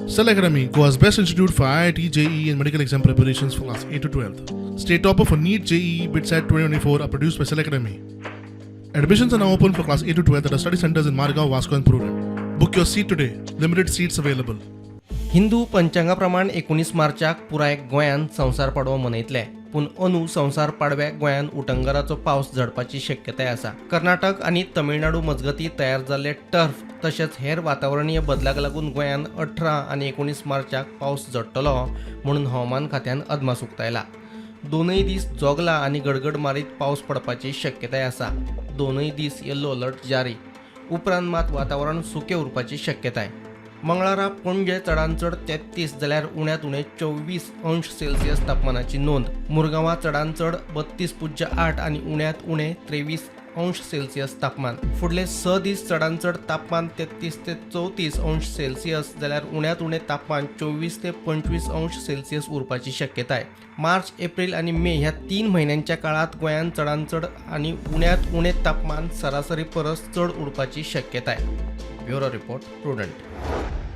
Cell Academy, Goa's best institute for IIT, JEE, and medical exam preparations for class 8 to 12. State topper for NEET, JEE, BITSAT 2024 are produced by Cell Academy. Admissions are now open for class 8 to 12 at our study centers in Margao, Vasco, and Prudent. Book your seat today. Limited seats available. Hindu पंचांगा प्रमाण 19 मार्चाक पुराय गोंयांत संवसार पाडवो मनयतले. पूण अंदू संवसार पाडव्याक गोंयांत उटंगराचो पावस झडपाची शक्यताय आसा. कर्नाटक आनी तमिळनाडू मजगतीं तयार जाल्ले टर्फ तशेंच हेर वातावरणीय बदलाक लागून गोंयांत 18 आनी 19 मार्चाक पावस झडटलो म्हणून हवामान खात्यान अदमास उक्तायला. दोनूय दीस जोगला आनी गडगड मारीत पावस पडपाची शक्यताय आसा. दोनूय दीस येल्लो अलर्ट जारी. उपरांत मात वातावरण सुकें उरपाची शक्यताय. मंगळारा पणजे चडांत चड 33 जाल्यार उण्यांत उणें 24 अंश सेल्सियस तापमानाची नोंद. मुरगांवां चडांत चड 32.8 आनी उण्यांत उणें 23 अंश सेल्सियस तापमान. फुडले 6 दीस चडांत चड तापमान 33 ते 34 अंश सेल्सियस जाल्यार उण्यांत उणें तापमान 24 ते 25 अंश सेल्सियस उरपाची शक्यताय. मार्च, एप्रील आनी मे ह्या 3 म्हयन्यांच्या काळांत गोंयांत चडांत चड आनी उण्यांत उणें तापमान सरासरी परस चड उरपाची शक्यताय. Bureau report, Prudent.